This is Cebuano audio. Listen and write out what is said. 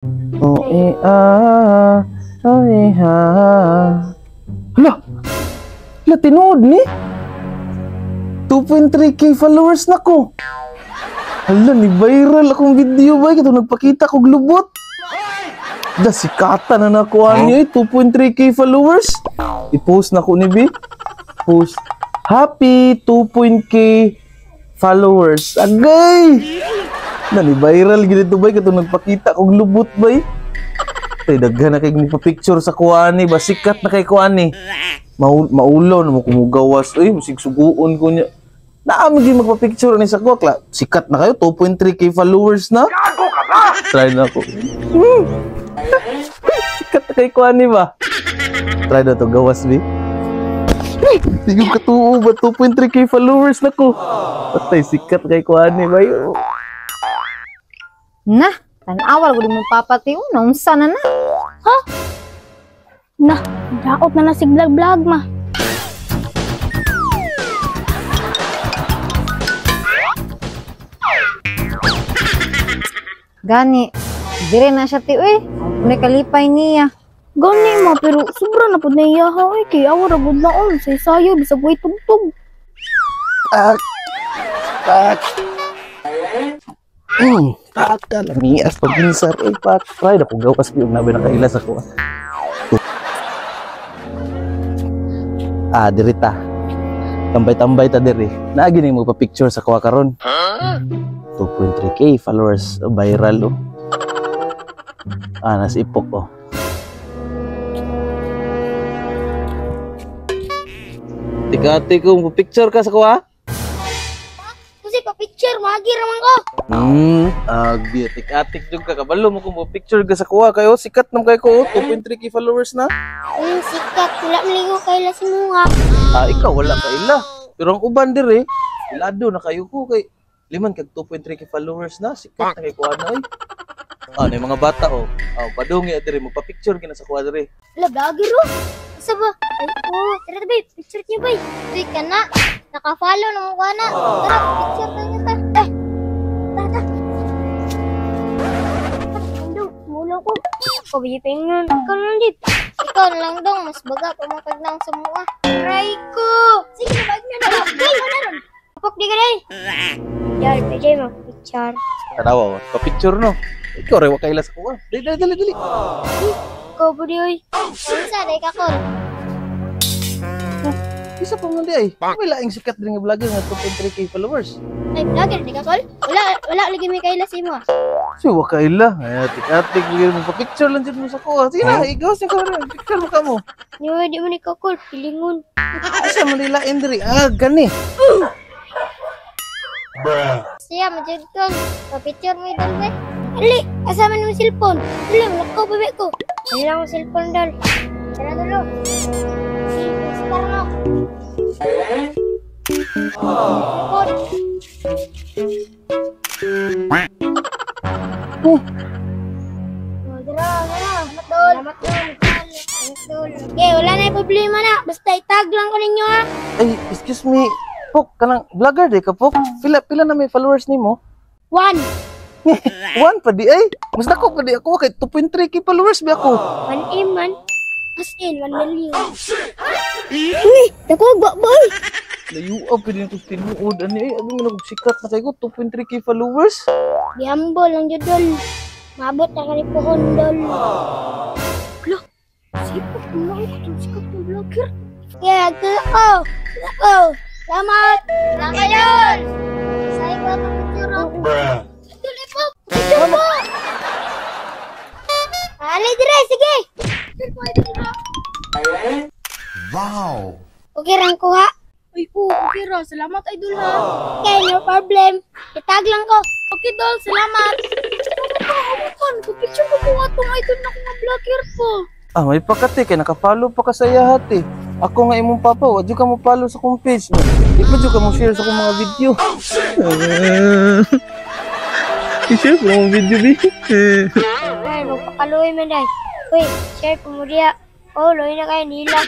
O e a o e ha. Hala! Hala, tinuod ni? 2.3K followers na ko. Hala, ni viral akong video ba? Ito nagpakita kog lubot. Da, sikata na nakuha niya eh. 2.3K followers. I-post na ko ni B. Post. Happy 2.k followers. Agay! Na, ni viral gid ito ba? Ito nagpakita kog lubot ba? Tay, daghan na kay magpa-picture sa kuani ba? Sikat na kay kuani. Maulo na mo kumugawas. Uy, musigsuguon ko niya. Naami gyud magpa-picture ni sa kuha. Sikat na kayo, 2.3K followers na. Gago ka ba? Try na ako. Sikat na kay kuani ba? Try na to, gawas bi. Sige katuo ba? 2.3K followers na ko. Patay, sikat kay kuani ba? Na, tan-awal ko di mo papati. Una, unsa na na? Ha? Na, daot na na si vlog-vlog ma. Gani, dire na siya ti, uy. May kalipay niya. Gani ma, pero sobra na pud na iya ha, uy. Kay awa ra gud naon, say-sayo, bisag way tugtog. Pak! Pak! Pak ka, lamias pag-insar. Uy, pak. Try na kung gawas yung nabi na kaila sa kuha. Ah, diri ta. Tambay-tambay ta diri. Naagi na yung magpa-picture sa kuha karon. 2.3K followers. Oh, viral, oh. Ah, nasa ipok, oh. Tika-ati ko, magpa-picture ka sa kuha? Kasi pa-picture, magi raman ko. Agdi, atik-atik jud ka. Kabalo mo kung magpa-picture ka sa kuha. Kayo, sikat naman kayo ko, oh. 2.3K followers na. Sikat. Wala maligo kaila si Muha. Ah, ikaw, wala kaila. Pero ang uban dire, ilado na kayo ko. Kay liman kag 2.3K followers na. Sikat na kay kuha na, oy. Ah, na yung mga bata, oh. Ah, padungi dire, magpa-picture ka na sa kuha dire. Wala, vlogger, oh. Asa ba? Ay, oh, tara, babe. Picture niyo, babe. Uy, ka na. Naka-follow na mukha na. Tara, picture tayo ta. Eh, tara, tara. Ando, mula ko. Kabiping nun. Ikaw na lang, babe. Ikaw na lang dong. Mas baga, pumakag lang sa mukha. Try ko. Sige, nabag na na. Ay, na ron. Kapok di ka na, eh. Yar, PJ, mag-picture. Tanawa, oh. Pa-picture, no? Ikaw, rewa kaila sa kuha. Dali, dali, dali, dali. Ikaw ba di, oy? Unsa, day ka, Kol? Isa pa man di ay. May laing sikat din nga vlogger nga 2.3K followers. Ay, vlogger di ka, Kol? Wala, wala lagi may kaila sa imo, ah. Si, wa kaila. Ay, atik-atik, bigyan mo pa-picture lang dyan mo sa kuha. Sige na, ikaw siya ka rin. Picture mo ka mo. Niyo, di mo ni ka, Kol. Pilingon. Asa man nila, Indri? Ah, gani. Bruh. Siya, majud, Kol. Pa-picture mo idol, be. Ali, asa man mo cellphone? Ali, wala ko, bebe ko. Wala akong cellphone, dol. Tara, dulo. Si, Carlo. Cellphone. Oh. Tara, tara. Salamat, dol. Salamat, dol. Salamat, dol. Okay, wala na yung problema na. Basta itag lang ko ninyo, ha. Ay, excuse me. Pok, kanang vlogger di ka, Pok. Pila na may followers nimo? 1. 1 pa di ay. Mas dako pa di ako kay 2.3K followers ba ako. 1 M man. As in 1 million. Uy, dako ba boy? Layo up pwede nito tinuod ani ay abi man sikat na kay ko 2.3K followers. Be humble lang jud dol. Maabot na kani pohon dol. Lo, sipok mo ako sikat ng vlogger. Yeah, go. Go. Salamat. Salamat dol. Say ko ang picture. Bruh. Dol ipo. Picture mo. Ali dire sige. Wow. Okay rang kuha. Ay, oh, okay ra. Salamat, idol, ha. Okay, no problem. Itag lang ko. Okay, dol. Salamat. Ano ba? Picture ko po atong idol na kong vlogger po. Ah, may pakati kay naka-follow pa ka sa iya hati. Ako nga imong papa, wa jud ka mo follow sa akong page. Di pa jud ka mo share sa akong mga video. I-share ko mga video, bi. Ay, magpakaluoy man day. Uy, share ko mo diya. Oh, luoy na kayo nila.